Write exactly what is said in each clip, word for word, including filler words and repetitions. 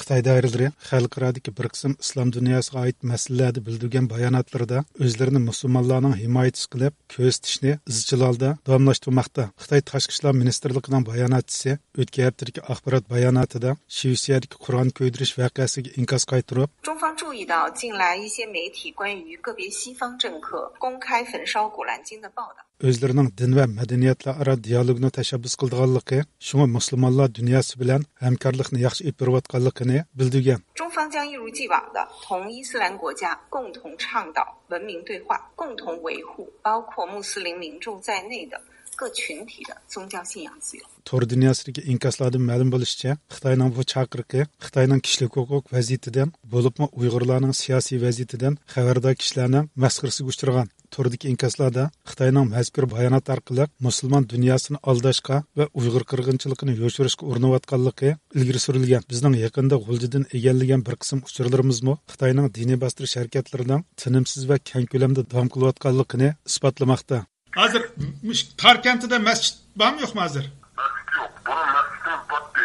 خىتاي دائىرىلىرى خەلقئارادىكى بىر قىسىم ئىسلام دۇنياسىغا ئائىت مەسىلىلەردە بىلدۈرگەن باياناتلىرىدا ئۆزلىرىنى مۇسۇلمانلارنىڭ ھىمايىچىسى قىلىپ كۆرسىتىشنى ئىزچىل ھالدا داۋاملاشتۇرماقتا. خىتاي تاشقى ئىشلار مىنىستىرلىقىنىڭ باياناتچىسى ئۆتكەن ھەپتىدىكى ئاخبارات باياناتىدا شىۋېتسىيەدىكى قۇرئان كۆيدۈرۈش ۋەقەسىگە ئىنكاس قايتۇرۇپ، 中方注意到近来一些媒体关于个别西方政客公开焚烧古兰经的报道。 ئۆزلىرىنىڭ دىن ۋە مەدەنىيەتلەر ئارا دىيالوگنى تەشەببۇس قىلىدىغانلىقى، شۇڭا مۇسۇلمانلار دۇنياسى بىلەن ھەمكارلىقنى ياخشى ئېلىپ بېرىۋاتقانلىقىنى بىلدۈرگەن. 中方将一如既往的同伊斯兰国家共同倡导文明对话，共同维护包括穆斯林民众在内的各群体的宗教信仰自由。 تور دۇنياسىدىكى ئىنكاسلاردىن مەلۇم بولۇشىچە، خىتاينىڭ بۇ چاقىرىقى خىتاينىڭ كىشىلىك ھوقۇق ۋەزىيىتىدىن، بولۇپمۇ ئۇيغۇرلارنىڭ سىياسىي ۋەزىيىتىدىن خەۋەردار كىشىلەرنىڭ مەسخىرىسىگە ئۇچرىغان. توردىكى ئىنكاسلاردا خىتاينىڭ مەزكۇر بايانات ئارقىلىق مۇسۇلمان دۇنياسىنى ئالداشقا ۋە ئۇيغۇر قىرغىنچىلىقىنى يوشۇرۇشقا ئۇرۇنۇۋاتقانلىقى ئىلگىرى سۈرۈلگەن. بىزنىڭ يېقىندا غۇلجىدىن ئىگىلىگەن بىر قىسىم ئۇچۇرلىرىمىزمۇ خىتاينىڭ دىنىي باستۇرۇش ھەرىكەتلىرىنىڭ تىنىمسىز ۋە كەڭ كۆلەمدە داۋام قىلىۋاتقانلىقىنى ئىسپاتلىماقتا. ھازىر مۇشۇ تار كەنتىدە مەسچىت بارمۇ يوقمۇ ھازىر؟ مەسچىت يوق. بۇرۇن مەسچىتىمىز بارتتى.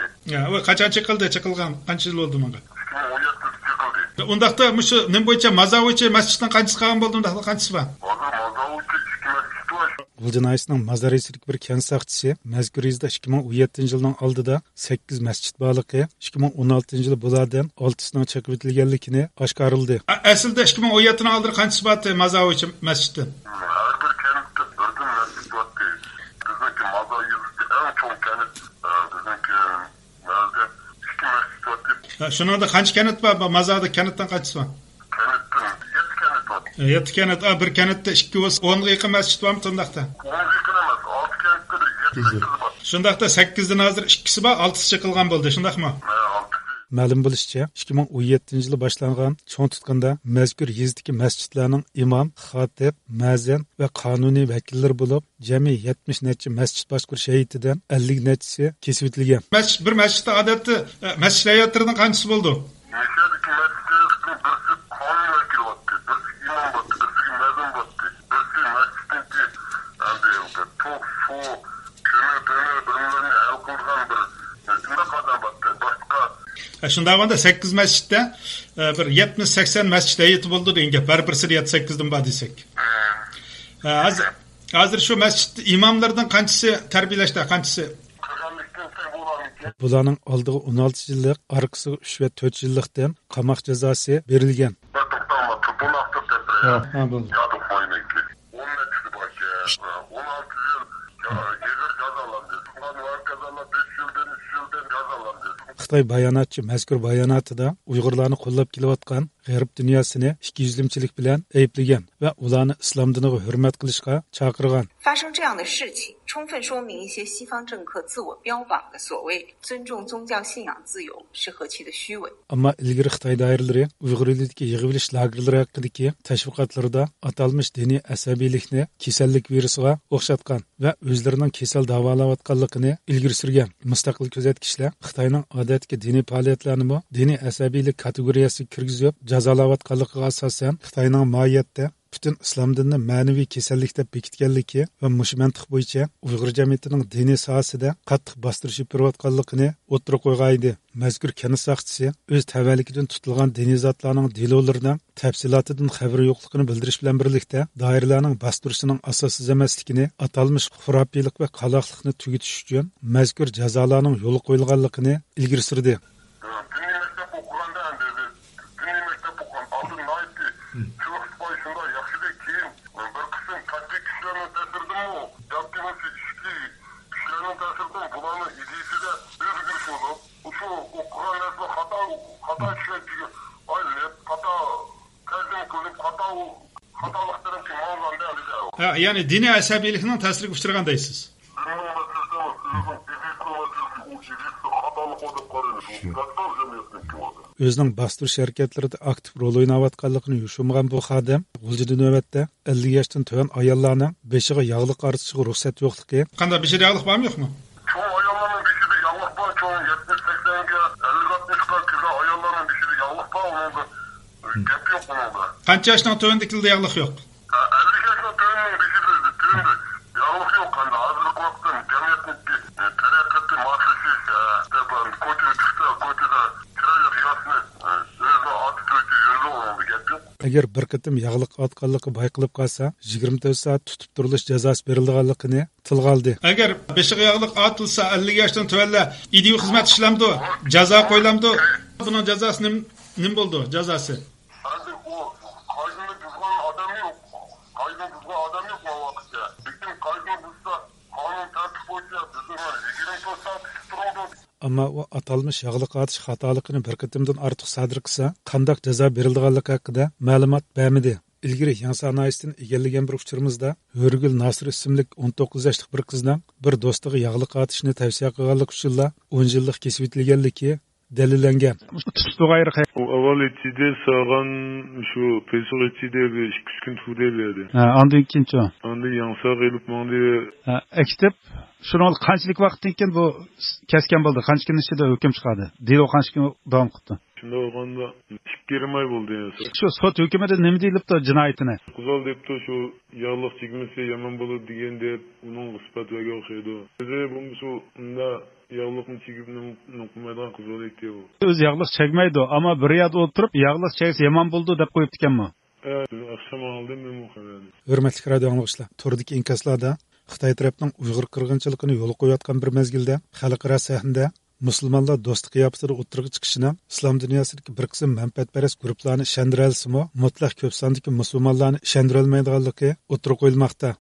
ۋە قاچان چېقىلدى؟ چېقىلغان قانچە يىل بولدى بۇنىڭغا؟ ئىككى مىڭ ئون يەتتىدە چېقىلدى. ئۇنداقتا مۇشۇ نېمە بويىچە مازا بويىچە مەسچىتنىڭ قانچىسى قالغان بولدى؟ ئۇنداقتا قانچىسى بار؟ ھازىر مازا بويىچە ئىككى مەسچىت بار. غۇلجا ناھىيەسىنىڭ مازار يېزىسىدىكى بىر كەنت ساقچىسى مەزكۇر يېزىدا ئىككى مىڭ ئون يەتتىنچى يىلنىڭ ئالدىدا سەككىز مەسچىت بارلىقى، ئىككى مىڭ ئون ئالتىنچى يىلى بۇلاردىن ئالتىسىنىڭ چېقىۋېتىلگەنلىكىنى ئاشكارىلىدى. ئەسلىدە ئىككى مىڭ ئون يەتتىنىڭ ئالدىدا قانچىسى بارتى مازا بويىچە مەسچىتتىن؟ ھەر بىر كەنتتە بىردىن مەسچىت بارتتى. بىزنىڭكى مازار يېزىسى ئەڭ چوڭ كەنت. بىزنىڭكى مەھەللىدە ئىككى مەسچىت بارتتى. شۇنىڭدا قانچە كەنت بار؟ مازاردا كەنتتىن قانچىسى بار؟ كەنتتىن يەتتە كەنت بار. يەتتە كەنت. بىر كەنتتە ئىككى بولسا ئونغا يېقىن مەسچىت بارمۇ شۇنداقتا؟ ئونغا يېقىن ئەمەس، ئالتە كەنتتە يەتتە مەسچىت بار. شۇنداقتا سەككىزدىن ھازىر ئىككىسى بار، ئالتىسى چېقىلغان بولدى، شۇنداقمۇ؟ ھە، ئالتىسى. مەلۇم بولۇشىچە، ئىككى مىڭ ئون يەتتىنچى يىلى باشلانغان چوڭ تۇتقۇندا مەزكۇر يېزىدىكى مەسچىتلەرنىڭ ئىمام، خاتىپ، مەزىن ۋە قانۇنىي ۋەكىللىرى بولۇپ، جەمئىي يەتمىش نەچچە مەسچىت باشقۇرۇش ھەيئىتىدىن ئەللىك نەچچىسى كېسىۋېتىلگەن. مەسچىت، بىر مەسچىتتە ئادەتتە، ئە، مەسچىت ھەيئەتلىرىدىن قانچىسى بولىدۇ؟ مىسىردىكى مەسچىتلەرنىڭ بىرسى قانۇن ۋەكىلى بارتتى، بىرسى ئىمام بارتتى، بىرسىگە مەزىن بارتتى، بىرسى مەسچىتنىڭكى ئەمدى توك، سۇ، كۆمۈر، پۆمۈر بىرلىرىنى ھەل قىلىدىغان بىر شۇنداق ئادەم بارتتى. باشقا ھە، شۇنداق بولغاندا سەككىز مەسچىتتە، ئە، بىر يەتمىش سەكسەن مەسچىت ھەيئىتى بولىدۇ دېگەن گەپ. ھەر بىرسىدە يەتتە سەككىزدىن بار دېسەك. ھە، ھازىر، ھازىر شۇ مەسچىتتە ئىماملىرىدىن قانچىسى تەربىيەلەشتە، قانچىسى؟ قىلغانلىقتىن سەۋ بولارمىكىن؟ بۇلارنىڭ ئالدىغا ئون ئالتە يىللىق، ئارقىسىغا ئۈچ ۋە تۆت يىللىقتىن قاماق جازاسى بېرىلگەن. بىر توختاڭلار، بۇنى ئاختۇر دەپ بېرەي. ھە، بولدى. يادۇق ماينىڭكى. ئون نەچچىسى باركەن. ئون ئالتە يىل ئېغىر جازالاندى. تۇتقان ۋە جازالاپ بەش يىلدىن، ئۈچ يىلدىن جازالاندى. خىتاي باياناتچى مەزكۇر باياناتىدا ئۇيغۇرلارنى قوللاپ كېلىۋاتقان غەرب دۇنياسىنى ئىككىيۈزلۈمچىلىك بىلەن ئەيىبلىگەن ۋە ئۇلارنى ئىسلام دىنىغا ھۆرمەت قىلىشقا چاقىرغان. 发生这样的事情，充分说明一些西方政客自我标榜的所谓尊重宗教信仰自由是何其的虚伪。 ئەمما ئىلگىرى خىتاي دائىرىلىرى ئۇيغۇر ئېلىدىكى يىغىۋېلىش لاگېرلىرى ھەققىدىكى تەشۋىقاتلىرىدا ئاتالمىش دىنىي ئەسەبىيلىكنى كېسەللىك ۋىرۇسىغا ئوخشاتقان ۋە ئۆزلىرىنىڭ كېسەل داۋالاۋاتقانلىقىنى ئىلگىرى سۈرگەن. مۇستەقىل كۆزەتكۈچىلەر خىتاينىڭ ئادەتتىكى دىنىي پائالىيەتلەرنىمۇ دىنىي ئەسەبىيلىك كاتېگورىيەسىگە كىرگۈزۈپ جازالاۋاتقانلىقىغا ئاساسەن، خىتاينىڭ ماھىيەتتە پۈتۈن ئىسلام دىنىنى مەنىۋى كېسەللىك دەپ بېكىتكەنلىكى ۋە مۇشۇ مەنتىق بويىچە ئۇيغۇر جەمئىيىتىنىڭ دىنىي ساھەسىدە قاتتىق باستۇرۇش ئېلىپ بېرىۋاتقانلىقىنى ئوتتۇرىغا قويغانىدى. مەزكۇر كەنت ساقچىسى ئۆز تەۋەلىكىدىن تۇتۇلغان دىنىي زاتلارنىڭ دېلولىرىنىڭ تەپسىلاتىدىن خەۋىرى يوقلۇقىنى بىلدۈرۈش بىلەن بىرلىكتە، دائىرىلەرنىڭ باستۇرۇشىنىڭ ئاساسسىز ئەمەسلىكىنى، ئاتالمىش خۇراپىيلىق ۋە قالاقلىقنى تۈگىتىش ئۈچۈن مەزكۇر جازالارنىڭ يولغا قويۇلغانلىقىنى ئىلگىرى سۈردى. دىنىي مەكتەپتە ئوقۇغاندا ئەمدى دىنىي مەكتەپ ئوقۇغان ئالدىن ناھايىتى چىلىق سىپايى شۇنداق ياخشىدى، كېيىن بىر قىسىم تەكلىك كىشىلەرنىڭ تەسىرىدىنمۇ ياكى بولمىسا ئىچكى كىشىلەرنىڭ تەسىرىدىن بۇلارنىڭ ئىدىيىسىدە ئۆزگىرىش بولۇپ، ئۇشۇ ئوقۇغان نەرسىلەر خاتا، خاتا چۈشەنچىگە ئايلىنىپ، خاتا تەرجىمە قىلىنىپ، خاتا، خاتالىق تەرەپكە ماڭغاندا ئەمدى ھە، يەنى دىنىي ئەسەبىيلىكنىڭ تەسىرىگە ئۇچرىغان دەيسىز. دىننىڭ مەسىلىسى ئەمەس، ئۆزىنىڭ ئىدىيىسىنىڭ مەسىلىسى، ئۇ ئىدىيىسى خاتالىق دەپ قارايمىز. ئۇ گاددار جەمئىيەتنىڭكى ئۇ. ئۆزىنىڭ باستۇرۇش ھەرىكەتلىرىدە ئاكتىپ رول ئويناۋاتقانلىقىنى يوشۇرمىغان بۇ خادىم غۇلجىدا نۆۋەتتە ئەللىك ياشتىن تۆۋەن ئاياللارنىڭ بېشىغا ياغلىق ئارتىشىغا رۇخسەت يوقلۇقى، قانداق، بېشىدا ياغلىق بارمۇ يوقمۇ؟ چوڭ ئاياللارنىڭ بېشىدا ياغلىق بار، چوڭ يەتمىش سەكسەنگە، ئەللىك ئاتمىشقا كىرگەن ئاياللارنىڭ بېشىدا ياغلىق بار، ئۇنىڭدا گەپ يوق ئۇنىڭدا. قانچە ياشنىڭ تۆۋەندىكىلىرىدە ياغلىق يوق؟ ھە، ئەللىك ياشنىڭ تۆۋىنىنىڭ بېشىدا، تۆۋەندە ياغلىق يوق. ئەمدى ھازىرقى ۋاقىتتا جەمئىيەتنىڭكى، ئە، تەرەققىياتى ماسلىشىش، ئە، دەپ، كوچىغا چىقسا، كوچىدا چىرايلىق يا ئەگەر بىر قېتىم ياغلىق ئاتقانلىقى بايقىلىپ قالسا، يىگىرمە تۆت سائەت تۇتۇپ تۇرۇلۇش جازاسى بېرىلىدىغانلىقىنى تىلغا ئالدى. ئەگەر بېشىغا ياغلىق ئاتىلسا، ئەللىك ياشتىن تۆۋەنلەر ئىدىيە خىزمەت ئىشلەمدۇ؟ جازا قويۇلامدۇ؟ بۇنىڭ جازاسى نېم-، نېمە بولىدۇ؟ جازاسى؟ ھازىر ئۇ قائىدىنى بۇزغان ئادەم يوق. قائىدىنى بۇزغان ئادەم يوق بۇ ۋاقىتتا. لېكىن قائىدىنى بۇزسا، قانۇن تەرتىپ بويىچە بىزنى يىگىرمە تۆت سائەت تۇتۇپ تۇرىدۇ. ئەمما ئۇ ئاتالمىش ياغلىق ئاتىش خاتالىقىنى بىر قېتىمدىن ئارتۇق سادىر قىلسا، قانداق جازا بېرىلىدىغانلىقى ھەققىدە مەلۇمات بەرمىدى. ئىلگىرى يېڭىسار ناھىيەسىدىن ئىگىلىگەن بىر ئۇچۇرىمىزدا ھۆرىگۈل ناسىر ئىسىملىك ئون توققۇز ياشلىق بىر قىزنىڭ بىر دوستىغا ياغلىق ئاتىشنى تەۋسىيە قىلغانلىقى ئۈچۈنلا ئون يىللىق كېسىۋېتىلگەنلىكى دەلىللەنگەن. تۇتۇش بولغايرى قەي- ئۇ ئاۋۋال ئېتىشىدە سالغان شۇ پېسىق ئېتىشىدە بىر ئىككى ئۈچ كۈن تۇردى بۇ يەردە. ھە، ئاندىن كېيىنچۇ؟ ئاندىن ياڭساغا ئېلىپ ماڭدى. ھە، ئەكېتىپ، شۇنىڭ قانچىلىك ۋاقىتتىن كېيىن بۇ كەسكەن بولدى؟ قانچە كۈن ئىچىدە ھۆكۈم چىقاردى؟ دېلو قانچە كۈن داۋام قىپتۇ؟ شۇنداق بولغاندا ئىككى يېرىم ئاي بولدى يەنە. شۇ سوت ھۆكمىدە نېمە دېيىلىپتۇ جىنايىتىنى؟ قىزال دەپتۇ، شۇ ياغلىق چىگمىسە يامان بولىدۇ دېگەن دەپ ئۇنىڭغا ئىسپات بەرگەن ئوخشايدۇ. ئۆزى بولمىسا ئۇنداق ياغلىقنى چىگىپ نېمە، نېمە قىلمايدىغان قىزال ئىدى ئۇ. ئۆزى ياغلىق چەكمەيدۇ، ئەمما بىر يەردە ئولتۇرۇپ ياغلىق چەكسە يامان بولىدۇ دەپ قويۇپتىكەنمۇ؟ ئە، ئاخشام ئاڭلىدىم مەن بۇ خەۋەرنى. ھۆرمەتلىك رادىيو ئاڭلىغۇچىلار، توردىكى ئىنكاسلاردا خىتاي تەرەپنىڭ ئۇيغۇر قىرغىنچىلىقىنى يولغا قويۇۋاتقان بىر مەزگىلدە خەلقئارا سەھنىدە مۇسۇلمانلار دوستى قىياپىتىدە ئوتتۇرىغا چىقىشىنىڭ ئىسلام دۇنياسىدىكى بىر قىسىم مەنپەئەتپەرەس گۇرۇپپىلارنى ئىشەندۈرەلىسىمۇ، مۇتلەق كۆپ ساندىكى مۇسۇلمانلارنى ئىشەندۈرەلمەيدىغانلىقى ئوتتۇرىغا قويۇلماقتا.